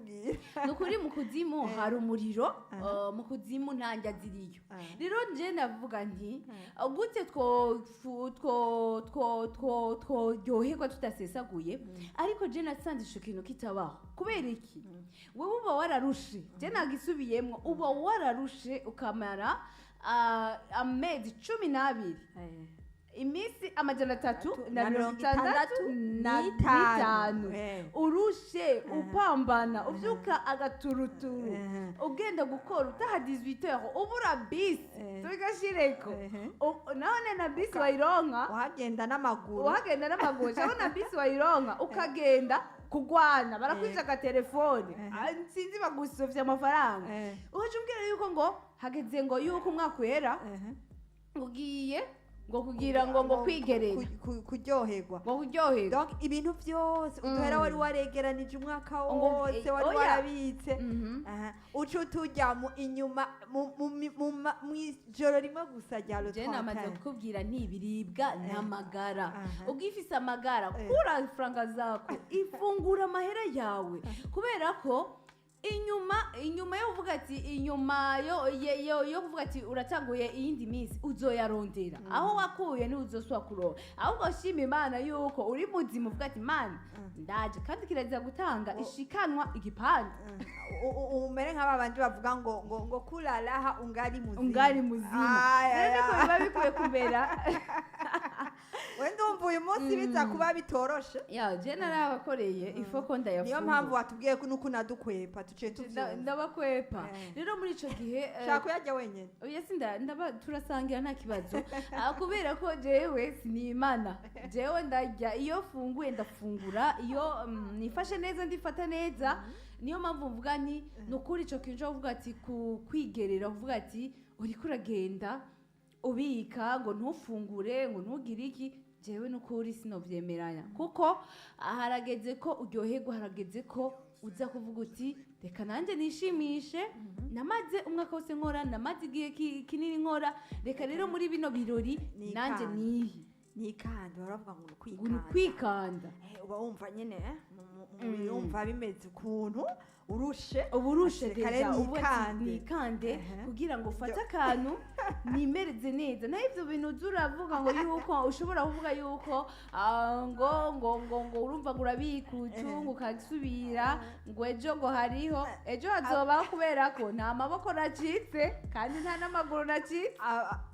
Urabitubwira. Ni ukuri, mu kuzimu hari umuriro, mu kuzimu nta ndya ziriyo. Rero nje ndavuga nti gute two tworyoherwa tudasesaguye? Ariko je nasanze ico kintu kitabaho. Kubera iki? Wewe uba wararushe, je nagisubiyemwo, uba wararushe ukamara amezi 12, iminsi 365. n'itanu. Urushe, upambana, uvyuka agaturuturu, ugenda gukora, utaha 18 heures, ubura bisi, tugashireko. None na bisi wayironka, uhagenda n'amaguru. Uhagenda n'amaguru, cyangwa na bisi wayironka ukagenda kugwana, barakwica agatelefone. Ah, sinzi, bagusovye amafaranga. Uhaca umbwira yuko ngo hageze ngo yuko umwaka uhera, ugiye ngo kugira ngo kwigerera, kuryoherwa. Ngo kuryoherwa. Donc ibintu byose uduhera wari waregeranije umwaka wose, wari oya. warabitse. Aha. Uca utujya mu inyuma mw'ijoro rimwe gusa rya le Je namaze 31. kukubwira ntibiribwa n'amagara. Ugifise amagara, kura faranga zako, ifungura amahera yawe, kubera ko inyuma yo kuvuga ati inyuma yo kuvuga ati uratanguye iyindi minsi, uzoyarondera aho wakuye, ntuzosubira kuronka. Ahubwo shima Imana yuko uri muzima, uvuga ati: "Mana, ndaje." Kandi kirazira gutanga ishikanwa igipande. Umere nk'aba bandi bavuga ngo kulalaha ungali muzima. Ungali muzima. Ay, rero ay, niko ay. biba bikwiye kumera. We ndumva uyu munsi biza kuba bitoroshe. Ya, je narabakoreye ifoko, ndayafungura. Niyo mpamvu watubwiye ko nuko unadukwepa tuciye tuvyumva. Ndabakwepa. Rero muri ico gihe Shaka kuyarya wenyine. Oya, sinda ndaba, turasangira, nta kibazo. Ah, kubera ko jewe sinimana, jewe ndarya iyo funguye, ndafungura iyo nifashe neza, ndifata neza. Niyo mpamvu mvuga nti ni ukuri ico kintu cyo kuvuga ati kwigerera, kuvuga ati uriko uragenda ubika ngo ntufungure, ngo ntugire iki, jewe n'ukuri sinovyemeranya, kuko harageze ko uryoherwa, harageze ko uza kuvuga uti: "Reka nanjye nishimishe, namaze umwaka wose nkora, namaze igihe kinini nkora, reka rero muri bino birori Nikande. nanjye nihe." Nikande, baravuga ngo ni Ngo ni ukwikanda. Ukwikanda. Uba wumva nyine mu mubiri wumva bimeze ukuntu, urushe. Uburushe. Ati, reka Déjà rero ubu ati nikande. Nikande kugira ngo ufate akantu nimereze neza. Naho ivyo bintu uza uravuga ngo yuko ushobora kuvuga yuko ngo urumva ngo urabikutu, ngo ukasubira, ngo ejo ngo hariho, ejo hazobaho, kubera ko nta maboko nacitse kandi nta n'amaguru nacitse.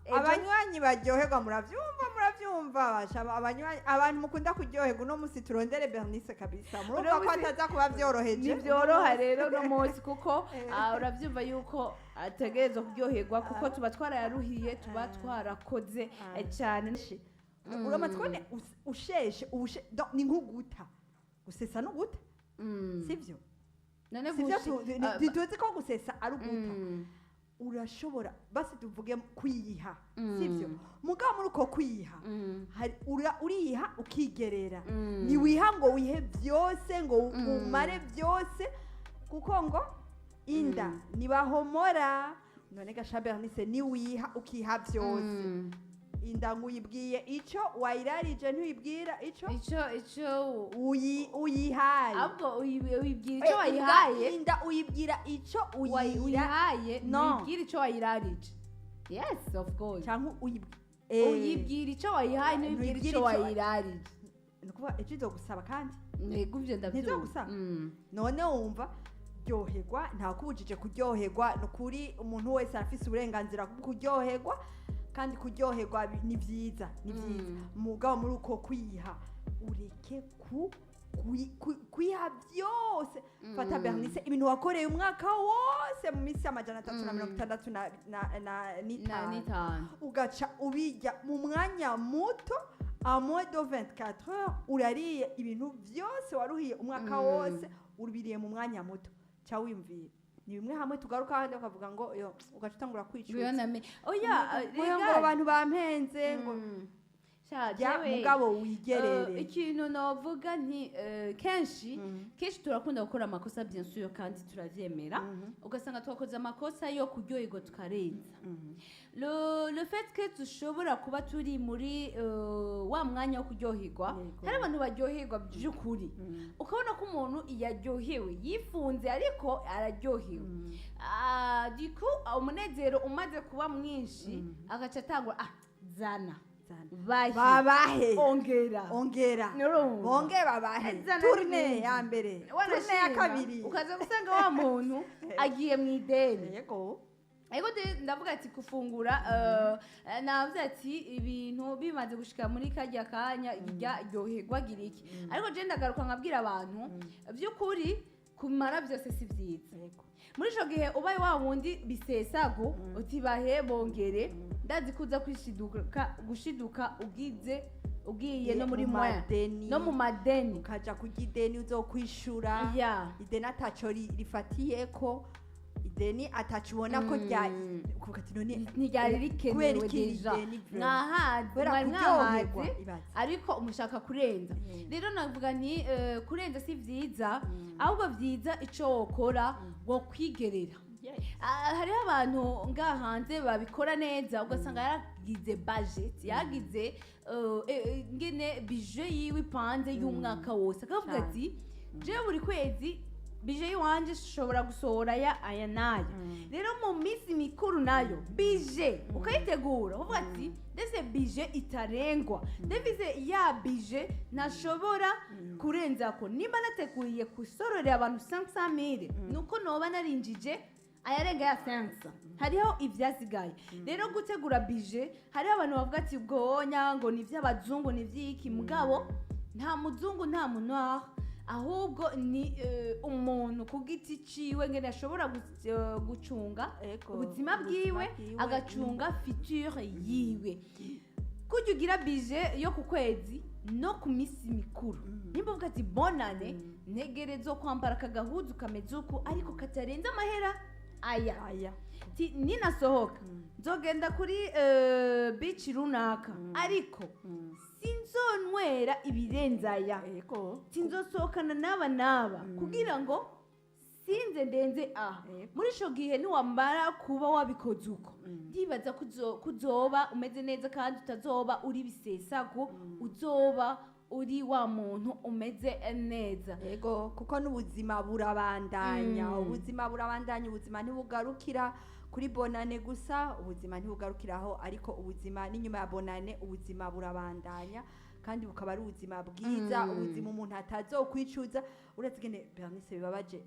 Abanywanyi baryoherwa, muravyumva, muravyumva basha, abanywanyi, abantu mukunda kuryoherwa, uno musi turondere Bernice kabisa. Murumva Uno ko musi ataza kuba vyoroheje. Ntibyoroha rero uno munsi, kuko urabyumva yuko ategerezwa kuryoherwa, kuko tuba twarayaruhiye, tuba twarakoze cyane. Uramaze kubona usheshe donc ni nk'uguta, gusesa no guta, sivyo? None Sivyo? Ntituzi ko gusesa ari uguta. Urashobora basi tuvuge kwiha, sivyo? Mugabo muri uko kwiha hari uriha ukigerera. Ntiwiha ngo wihe byose, ngo umare byose, kuko ngo inda ntibahomora. None gasha Bernice, niwiha ukiha byose, inda ngo uyibwiye ico wayirarije? Ntuyibwira ico ico uyihaye. Ahubwo uyibwira ico Eh, wayihaye. Inda uyibwira ico uyira Uyihaye. No. Uyibwira ico wayirarije, yes, of course. Canke Uyibwira ico wayihaye, ntuyibwira Ntuyibwira ico ico wayirarije. Ni ukuvuga ejo izogusaba kandi. Ntego ivyo ndavyumva. Ntizogusaba? None wumva ryoherwa, ntakubujije kuryoherwa. Ni ukuri, umuntu wese arafise uburenganzira bwo kuryoherwa, kandi kuryoherwa ni vyiza, ni vyiza. Mugabo muri uko kwiha, ureke kwiha byose. Fata Bernice, ibintu wakoreye umwaka wose mu minsi 365 na n'itanu, n'itanu, ugaca ubijya mu mwanya muto, en moins de 24 heures urariye ibintu byose waruhiye umwaka wose, urubiriye mu mwanya muto. Ca wiyumviye, ni bimwe hamwe tugaruka ahandi bakavuga ngo yo, ugaca utangura kwicuza. Oya, oya. Ngo ngo Rega abantu bampenze ngo. Sha, Rya jewe, mugabo wigerere. Ikintu novuga nti kenshi kenshi turakunda gukora amakosa, bien sûr, kandi turavyemera, ugasanga twakoze amakosa yo kuryoherwa tukarenza. Le fait que dushobora kuba turi muri wa mwanya wo kuryoherwa, hari abantu baryoherwa by'ukuri, ukabona ko umuntu yaryohewe, yifunze ariko araryohewe. Ah, du coup umunezero umaze kuba mwinshi, agaca atangura: "Ah, zana." Zana. Bahe. Babahe. Ongera. Ongera. Nurumva? Bongere babahe. Zana Tournée n'ibindi. ya mbere, tournée ya Wanashima, kabiri. Ukaza gusanga wa muntu agiye mu ideni. Ariko ndavuga ati gufungura, navuze ati ibintu bimaze gushika muri karya kanya, ryoherwa, gira iki, ariko je ndagaruka nkabwira abantu by'ukuri, kumara byose si byiza. Muri ico gihe ubaye wa wundi bisesago, uti bahe, bongere, ndazi ko uza kwishiduka, gushiduka ugize ugiye no muri Mu moya madeni. No mu madeni. Ukaja kurya ideni uzokwishura, ideni ataco rifatiyeko, ideni ataco ubona ko rya kuvuga ati none ntiryari rikenewe. Kubera iki iri Déjà deni vraiment? Mwahaze. Kubera Mwari kuryoherwa, mwahaze, ibaze. ariko mushaka kurenza. Rero navuga nti kurenza si vyiza, ahubwo vyiza ico wokora wo kwigerera. Ah, hariho abantu ngaha hanze babikora neza, ugasanga yaragize budget, yagize ngene budget yiwe ipanze y'umwaka wose, akavuga ati jewe buri kwezi budget yiwanje shobora gusohora aya, aya n'aya. Rero mu minsi mikuru nayo budget ukayitegura, uvuga ati ndetse budget itarengwa, ndetse ya budget ntashobora kurenzako, nimba nateguriye gusororera abantu 500 mille, nuko noba narinjije ayarenga ya 500, hariho ivyasigaye. Rero gutegura budget, hariho abantu bavuga ati ubwonya ngo ni ivy'abazungu, ni ivy'iki, mugabo nta muzungu, nta munoir, ahubwo ni umuntu ku giti ciwe ngene ashobora gucunga ubuzima bwiwe, agacunga futur yiwe. Kurya ugira budget yo ku kwezi, no ku minsi mikuru, nimba uvuga ati bonane ntegerezwa kwambara aka gahuzu kameze uku, ariko katarenze amahera aya, aya, ti ninasohoka nzogenda kuri beach runaka, ariko sinzonywera ibirenze aya, sinzosohokana n'aba n'aba, kugira ngo sinze ndenze aha. Muri ico gihe niwamara kuba wabikoze uko, ndibaza ko kuzoba umeze neza, kandi utazoba uri bisesago, uzoba uri wa muntu umeze neza. Yego, kuko n'ubuzima burabandanya. Ubuzima burabandanya, ubuzima ntibugarukira kuri bonane gusa, ubuzima ntibugarukiraho, ariko ubuzima n'inyuma ya bonane ubuzima burabandanya, kandi bukaba ari ubuzima bwiza, ubuzima umuntu atazokwicuza. Uretse ingene Bernice bibabaje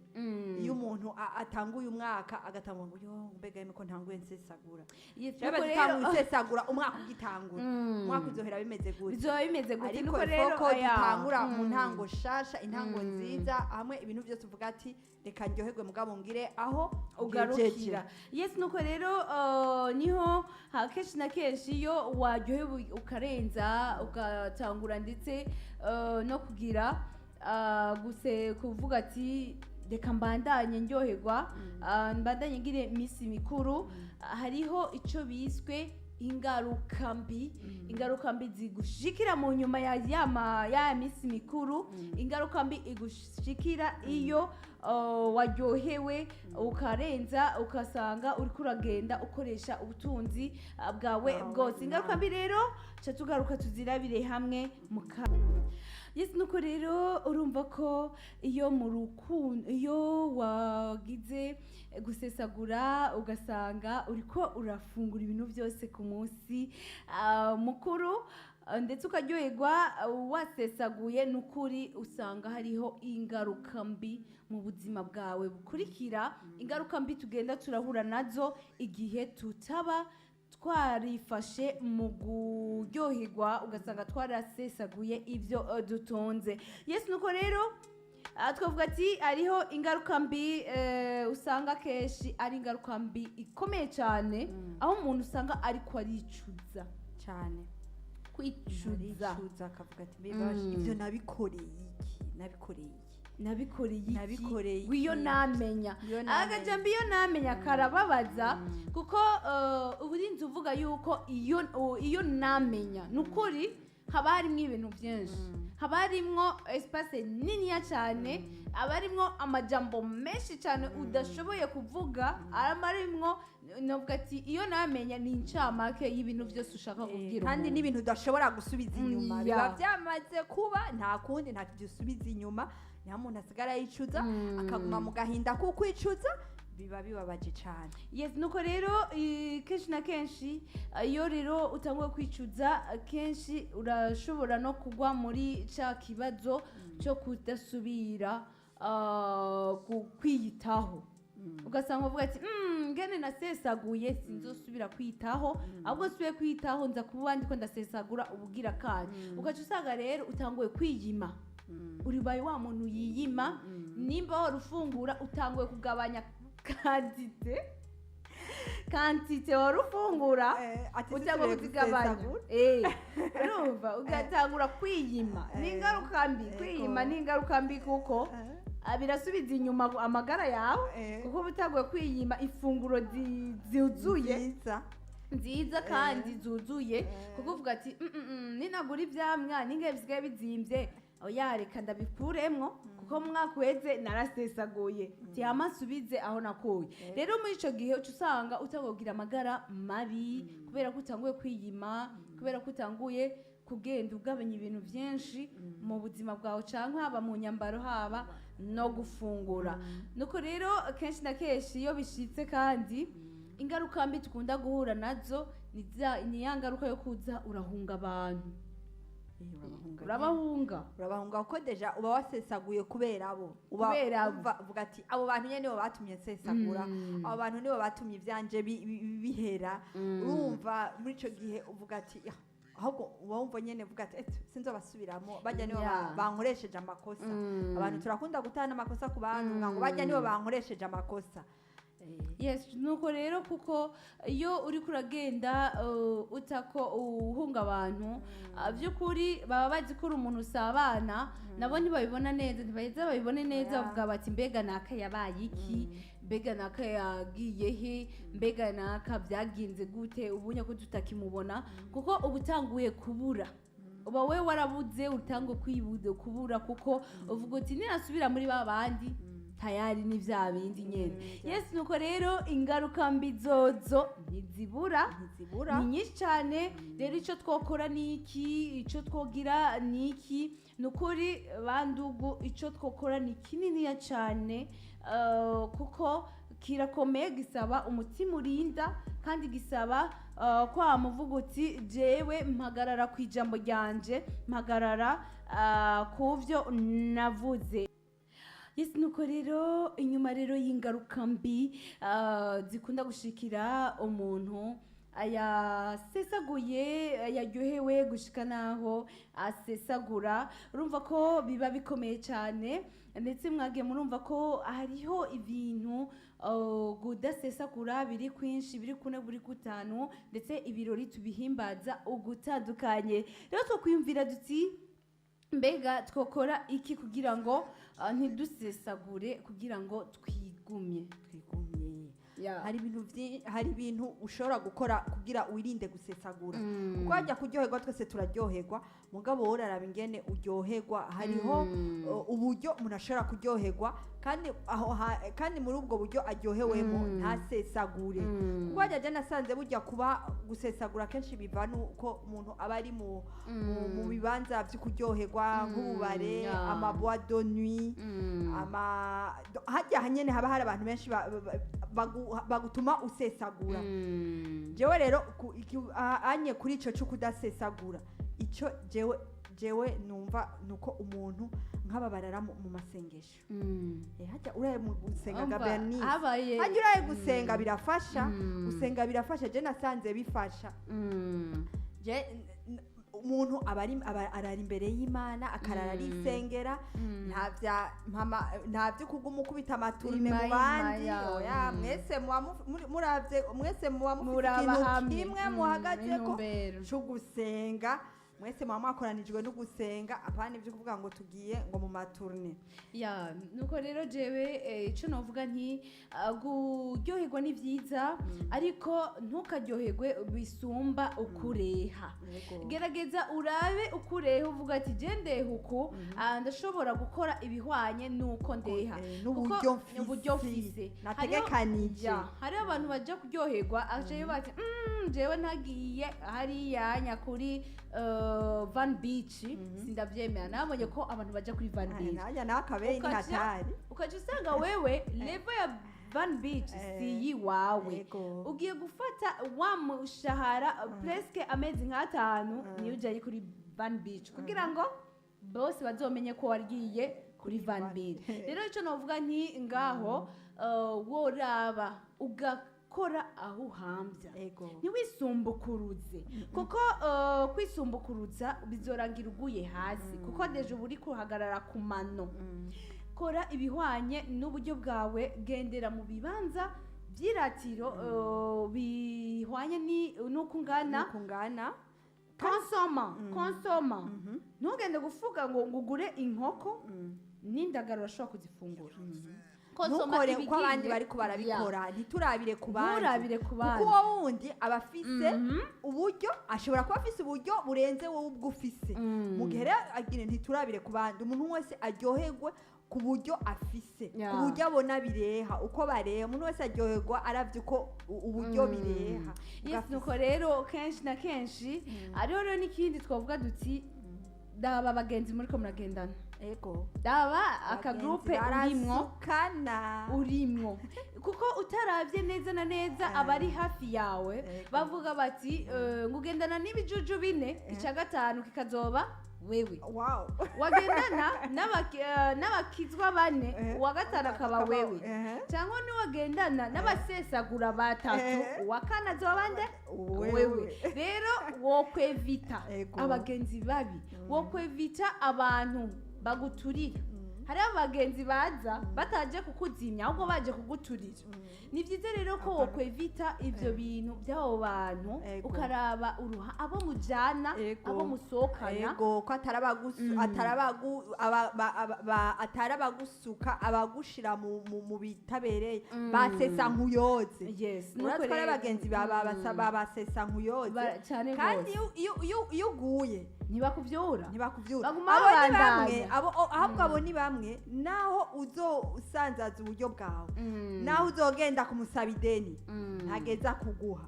iyo umuntu atanguye umwaka agatangura ngo: "Yo, mbega yemwe ko ntanguye nsesagura." Yes, Rero nuko utanguye rero usesagura, umwaka ugitangura, umwaka uzohera bimeze gute? Bizoba bimeze gute? Ariko Nuko rero ifoko aya. dutangura mu ntango shasha, intango nziza, hamwe ibintu byose uvuga ati reka ndyoherwe, mugabo ngire aho ugarukira. Yes, nuko rero niho kenshi na kenshi iyo waryohewe ukarenza, ugatangura ndetse no kugira guse kuvuga ati reka mbandanye ndyoherwa, mbandanye ngire iminsi mikuru, hariho ico biswe ingaruka mbi, ingaruka mbi zigushikira mu nyuma ya minsi mikuru, ingaruka mbi igushikira iyo waryohewe ukarenza, ugasanga uriko uragenda ukoresha ubutunzi bwawe Bwawe, bwose. Ingaruka mbi rero ca tugaruka tuzirabire hamwe mu ka. Yes, nuko rero urumva ko iyo mu rukundo, iyo wagize gusesagura, ugasanga uriko urafungura ibintu byose ku munsi mukuru, ndetse ukaryoherwa, wasesaguye, ni ukuri usanga hariho ingaruka mbi mu buzima bwawe bukurikira, ingaruka mbi tugenda turahura nazo igihe tutaba twarifashe mu kuryoherwa, ugasanga twarasesaguye ibyo dutunze. Yes, nuko rero twavuga ati hariho ingaruka mbi, usanga kenshi ari ingaruka mbi ikomeye cyane, aho umuntu usanga ariko aricuza. Cyane. Kwicuza. Aricuza akavuga ati mbega ibyo nabikoreye iki, nabikoreye iki? Nabikoreye iki? Nabikoreye iki? Iyo namenya. Iyo namenya. Agajambo "iyo namenya" karababaza, kuko uburinzi uvuga yuko iyo namenya ni ukuri. Haba harimwo ibintu byinshi, haba harimwo espace niniya cyane, haba harimwo amajambo menshi cyane udashoboye kuvuga, haba harimwo, novuga ati iyo namenya ni incamake y'ibintu byose ushaka kubwira Kandi umuntu. n'ibintu udashobora gusubiza inyuma, Ya. biba byamaze kuba, nta kundi, nta usubiza inyuma. Niho umuntu asigara yicuza, akaguma mu gahinda kukwicuza, biba bibabaje cyane. Yes, nuko rero kenshi na kenshi, iyo rero utanguye kwicuza, kenshi urashobora no kugwa muri ca kibazo cyo kudasubira kwiyitaho, ugasanga uvuga ati: "Ngene nasesaguye, sinzosubira kwitaho, ahubwo nsubiye kwitaho nza kuba ndiko ndasesagura ubugira kandi." Ugaca usanga rero utanguye kwiyima, uribaye wa muntu yiyima. Nimba wari ufungura, utanguye kugabanya quantité wari ufungura, Ati utanguye sisubiye kuzigabanya. gusesagura. Urumva ugatangura kwiyima, ni ingaruka mbi. Kwiyima ni ingaruka mbi kuko birasubiza inyuma amagara yawe, kuko uba utanguye kwiyima ifunguro zuzuye, Nziza. Nziza kandi zuzuye, kuko uvuga ati: "Ninagura ivyamwa ningahe bisigaye bizimbye, oya, reka ndabikuremwo, kuko mu mwaka uheze narasesaguye, tihama nsubize aho nakuye." Rero muri ico gihe uca usanga utanguye kugira amagara mabi, kubera ko utanguye kwiyima, kubera ko utanguye kugenda ugabanya ibintu vyinshi mu buzima bwawe, canke haba mu nyambaro, haba no gufungura. Nuko rero kenshi na kenshi iyo bishitse, kandi ingaruka mbi dukunda guhura nazo ni ya ngaruka yo kuza urahunga abantu. Urabahunga. Urabahunga. Urabahunga kuko déjà uba wasesaguye kubera abo. Uba Kubera abo. uvuga ati: "Abo bantu nyene nibo batumye nsesagura, abo bantu nibo batumye ivyanje bihera." Urumva muri ico gihe uvuga ati: "Ya," ahubwo uba wumva nyene uvuga ati: "Sinzobasubiramo, bajya nibo bankoresheje amakosa." Abantu turakunda gutana amakosa ku bantu, uvuga ngo bajya nibo bankoresheje amakosa. Yes, nuko rero, kuko iyo uriko uragenda utako uhunga abantu, by'ukuri baba bazi ko uri umuntu usabana nabo, ntibabibona neza, ntibaheza babibone neza. Bavuga bati: "Mbega naka yabaye iki? Mbega naka yagiye he? Mbega naka byagenze gute ubunya ko tutakimubona?" Kuko uba utanguye kubura, uba we warabuze, utanguye kwibuza kubura, kuko uvuga uti: "Ninasubira muri ba bandi, tayari ni vya bindi nyene." Yes, nuko rero ingaruka mbi zozo ntizibura. Ntizibura. Ni nyinshi cyane. Rero icyo twokora ni iki? Icyo twogira ni iki? Ni ukuri bandugu, icyo twokora ni kininiya cyane, kuko kirakomeye, gisaba umutima urinda, kandi gisaba kwa muvuga uti: "Jewe mpagarara ku ijambo ryanje, mpagarara ku byo navuze." Yes, nuko rero inyuma rero y'ingaruka mbi zikunda gushikira umuntu ayasesaguye, yaryohewe gushika naho asesagura, urumva ko biba bikomeye cyane. Ndetse mwagiye murumva ko hariho ibintu kudasesagura biri kwinshi, biri kune, buri gutanu, ndetse ibirori tubihimbaza ugutandukanye. Rero twakwiyumvira duti: mbega twakora iki kugira ngo ntidusesagure, kugira ngo twigumye? Twigumye. Hari ibintu ushobora gukora kugira wirinde gusesagura, kuko hajya kuryoherwa twese turaryoherwa, mugabo wowe uraraba ingene uryoherwa. Hariho uburyo umuntu ashobora kuryoherwa, kandi aho kandi muri ubwo buryo aryohewemo ntasesagure, kuko hajya jya nasanze burya kuba gusesagura kenshi biva nuko umuntu aba ari mu bibanza byo kuryoherwa, nk'ububare, ama boîte de nuit, ama hajya nyene haba hari abantu benshi bagutuma usesagura. Jewe rero anye kuri ico cyo kudasesagura, ico jewe numva nuko umuntu nk'aba barara mu masengesho. Hajya uraye mu gusenga, Umva, Bernice, habaye hajya uraye gusenga birafasha. Gusenga birafasha, je nasanze bifasha. Je umuntu aba ari arara imbere y'Imana, akarara arisengera, nta vya mpama, nta vyo kuguma ukubita amaturune mu Ima, bandi. ima, ya. Oya, mwese muba muravye, mwese muba mufite Muraba ikintu hamwe. kimwe muhagazeko Intumbero. co gusenga. Mwese muba mwakoranijwe no gusenga, apana ibyo kuvuga ngo tugiye ngo mu ma tournées. Ya, nuko rero jewe ico novuga nti kuryoherwa ni vyiza, ariko ntukaryoherwe bisumba ukureha. Gerageza urabe ukureha, uvuga ati: "Je ndeha uku, ndashobora gukora ibihwanye nuko ndeha." N'uburyo Kuko mfise. Uburyo mfise. Nategekanije. Ya, hariho abantu baja kuryoherwa aje bati: "Jewe ntagiye hariya nyakuri Van Beach sindavyemera." Nabonye ko abantu baja kuri Van Beach. Nanjye nawe akabeyi ni hatari. Ukaca usanga wewe level ya Van Beach si yiwawe. Ugiye gufata wa mushahara presque amezi nk'atanu, niyo ujyaye kuri Van Beach kugira ngo bose bazomenye ko wagiye kuri Van Beach. Rero icyo navuga nti ngaho woraba ugakora aho uhambya, ntiwisumbukuruze, kuko kwisumbukuruza bizorangira uguye hasi, kuko déjà uba uri kuhagarara ku mano. Kora ibihwanye n'uburyo bwawe, gendera mu bibanza by'iratiro bihwanye n'uko ungana. Nuko ungana. Konsoma, konsoma, ntugende gufuga ngo ugure inkoko n'indagara urashobora kuzifungura. Konsoma Ntukore uko abandi ibigiye. bariko barabikora, ntiturabire ku bandi. Nturabire ku Kuko bandi. uwo wundi aba afise uburyo, ashobora kuba afise uburyo burenze wowe ubwo ufise. Mu gihe rero agira ntiturabire ku bandi, umuntu wese aryoherwe ku buryo afise, ku buryo abona bireha, uko bareha. Umuntu wese aryoherwa aravye uko uburyo bireha Yes. Afise. Nuko rero kenshi na kenshi hariho rero n'ikindi twavuga duti: daba abagenzi muriko muragendana, daba akagroupe urimwo. Barasukana. Urimwo, kuko utaravye neza na neza, abari hafi yawe bavuga bati ngo ugendana n'ibijuju bine, icya gatanu kikazoba wewe. Wagendana n'abakizwa bane, uwa gatanu akaba wewe. Cyangwa niwagendana n'abasesagura batatu, uwa kane azoba nde? Wewe. Wewe. Rero wokwevita abagenzi babi, wokwevita abantu baguturira. Hariho abagenzi baza bataje kukuzimya, ahubwo baje kuguturira. Ni byiza rero ko wokwevita ivyo bintu by'abo bantu, ukaraba uruha abo mujana, abo musohokana. Ego, ko atari abagusuka, abagushira mu bitabereye, basesa nkuyoze. Yes, nuko Uratwara rero abagenzi babasesa nkuyoze. Cane Kandi gose. iyo uguye Ntibakuvyura. Ntibakuvyura. Baguma Abo ni bamwe. babandanya. Ahubwo abo ni bamwe, naho uzosanzaza uburyo bwawe, naho uzogenda kumusaba ideni, ntageza kuguha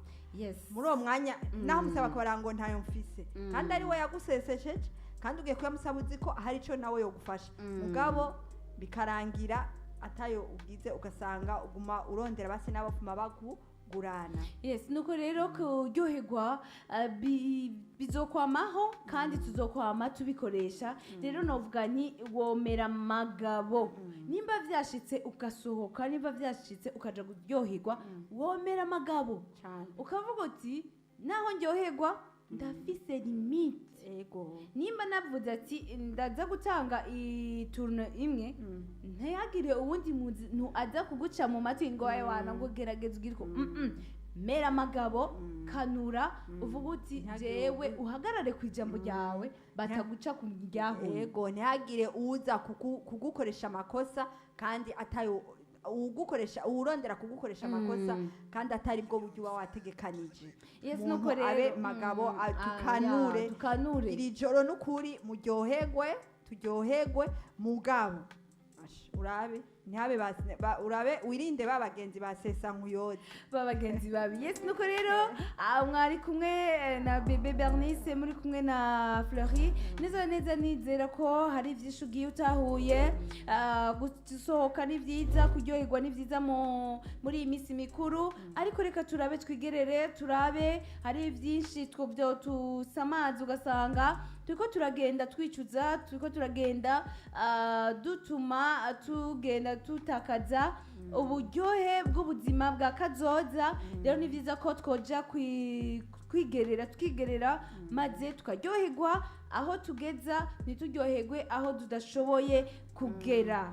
muri uwo mwanya. Naho umusaba akabara ngo ntayo mfise, kandi ari we yagusesesheje, kandi ugiye kuyamusaba uzi ko hari ico nawe yogufasha, mugabo bikarangira atayo ugize, ugasanga uguma urondera basi n'abapfuma bagugurana. Yes, nuko rero kuryoherwa bizokwamaho kandi tuzokwama tubikoresha. Rero novuga nti womera magabo nimba vyashitse ugasohoka, nimba vyashitse ukaja kuryoherwa, womera magabo Cyane. ukavuga uti: "Naho ndyoherwa ndafise limite." Nimba navuze ati ndaza gutanga itournée imwe, ntihagire uwundi muntu aza kuguca mu matwi ngo ayo wana ngo gerageza ugire uko. Mera amagabo, kanura, uvuga uti Ntihagire jewe, uhagarare ku ijambo ryawe, bataguca ku ryahuye. Ego, ntihagire uza kugukoresha amakosa kandi atayo ugukoresha, urondera kugukoresha amakosa kandi atari bwo buryo uba wategekanije. Yes. Umuntu Nuko rero abe magabo, tukanure. Ya, tukanure. Iri joro n'ukuri muryoherwe, turyoherwe, mugabo Ash, urabe ntihabe urabe wirinde ba bagenzi ba sesa nkuyoze. Ba bagenzi babi. Yes, nuko rero mwari kumwe na bebe Bernice, muri kumwe na Fleury. Neza neza nizera ko hari byinshi ugiye utahuye. Gusohoka ni byiza, kuryoherwa ni byiza muri iyi minsi mikuru, ariko reka turabe, twigerere, turabe hari byinshi twobyo tusamaza, ugasanga turiko turagenda twicuza, turiko turagenda dutuma tugenda tutakaza uburyohe bw'ubuzima bwa kazoza. Rero ni byiza ko twoja kwigerera, tukigerera, maze tukaryoherwa aho tugeza, ntituryoherwe aho tudashoboye kugera.